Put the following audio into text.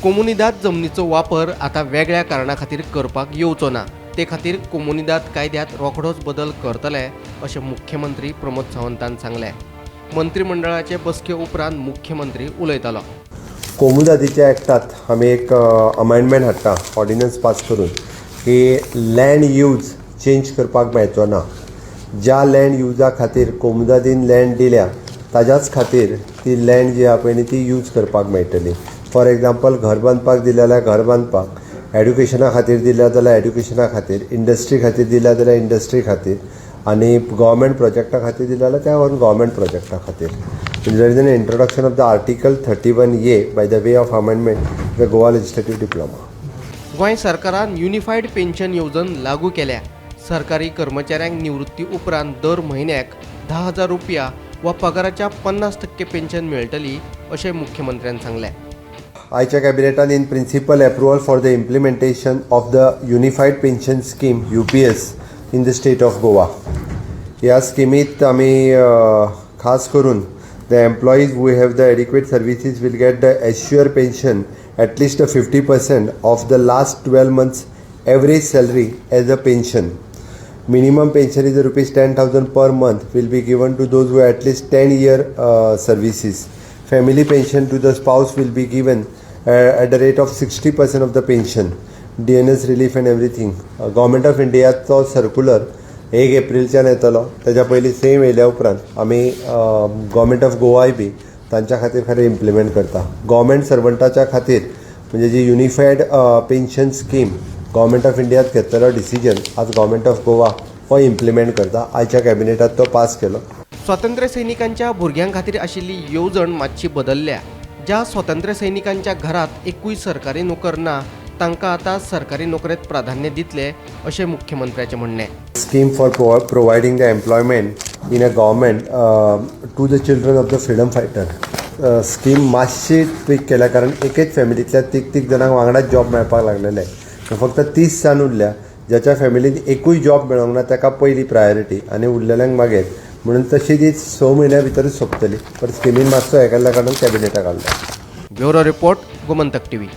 कोमुनिदाद जमनीचो वापर आतां वेगळ्या कारणा खातीर करपाक येवचो ना. ते खातीर कोमुनिदाद कायद्यांत रोखडोच बदल करतले अशें मुख्यमंत्री प्रमोद सावंतान सांगलें. मंत्रिमंडळाचे बसके उपरांत मुख्यमंत्री उलयतालो. कोमुदादीच्या एक्टात आमी एक अमेंडमेंट हाडटा ऑर्डिनन्स पास करून की लँड यूज चेंज करपाक मेळचो ना. ज्या लँड युजा खातीर कोमुदादीन लँड दिल्या, ताज्याच खातीर ती लँड जी आहा पळय न्ही, ती यूज करपाक मेळटली. फॉर एग्जाम्पल, घर बांदपाक दिल्या जाल्यार घर बांदपाक, एड्युकेशना खातीर दिल्या जाल्यार एड्युकेशना खातीर, इंडस्ट्री खातीर दिल्या जाल्यार इंडस्ट्री खातीर आनी गव्हर्मेंट प्रोजेक्टा खातीर दिल्या जाल्यार त्या गव्हर्मेंट प्रोजेक्टा खातीर. There is an introduction of the Article 31A by the way of amendment, the Goa Legislative Diploma. Goa सरकारान युनिफायड पेन्शन येवजण लागू केल्या. सरकारी कर्मचाऱ्यांक निवृत्ती उपरांत दर म्हयन्याक 10,000 रुपया वा पगाराच्या 50% पेन्शन मेळटली अशें मुख्यमंत्र्यान सांगलें. आयच्या कॅबिनेटान in principle approval for the implementation of the Unified Pension Scheme, UPS, in the state of Goa. ह्या स्किमीत आमी खास करून the employees who have the adequate services will get the assure pension, at least 50% of the last 12 months average salary as a pension. Minimum pension is rupees 10,000 per month will be given to those who have at least 10 year services. Family pension to the spouse will be given at the rate of 60% of the pension. DNS relief and everything. Government of इंडियाचो circular 1 एप्रिलच्यान येतलो. तेज्या पयलीं same येयल्या उपरांत आमी government of गोवाय बी तांच्या खातीर खरें इम्प्लिमेंट करता. गव्हर्मेंट सर्वंटाच्या खातीर म्हणजे जी unified pension scheme government of इंडियात घेतलेलो डिसिजन आज गव्हर्मेंट ऑफ गोवा हो इम्प्लिमेंट करता. आयच्या कॅबिनेटात तो पास केलो. स्वातंत्र्य सैनिकांच्या भुरग्यां खातीर आशिल्ली येवजण मातशी बदलल्या. ज्या स्वातंत्र्य सैनिकांच्या घरात एकूय सरकारी नोकर ना, तांकां आतां सरकारी नोकरेंत प्राधान्य दितले अशें मुख्यमंत्र्याचें म्हणणें. Scheme for providing the employment in a government to the children of the freedom fighter. Scheme मातशी ट्विक केल्या, कारण एकेच फॅमिलींतल्या तीग तीग जाणांक वांगडाच जॉब मेळपाक लागलेले. फक्त 30 जाण उरल्या. ज्याच्या फॅमिलीन एकूय जॉब मेळोंक ना, ताका पयली प्रायोरिटी आनी उरलेल्यांक मागीर म्हणून. तशी ती 6 म्हयन्या भितरूच सोंपतली, पण स्किमीन मातसो हें केल्ल्या कारणान कॅबिनेटाक हाडलो. Bureau report, Gomantak TV.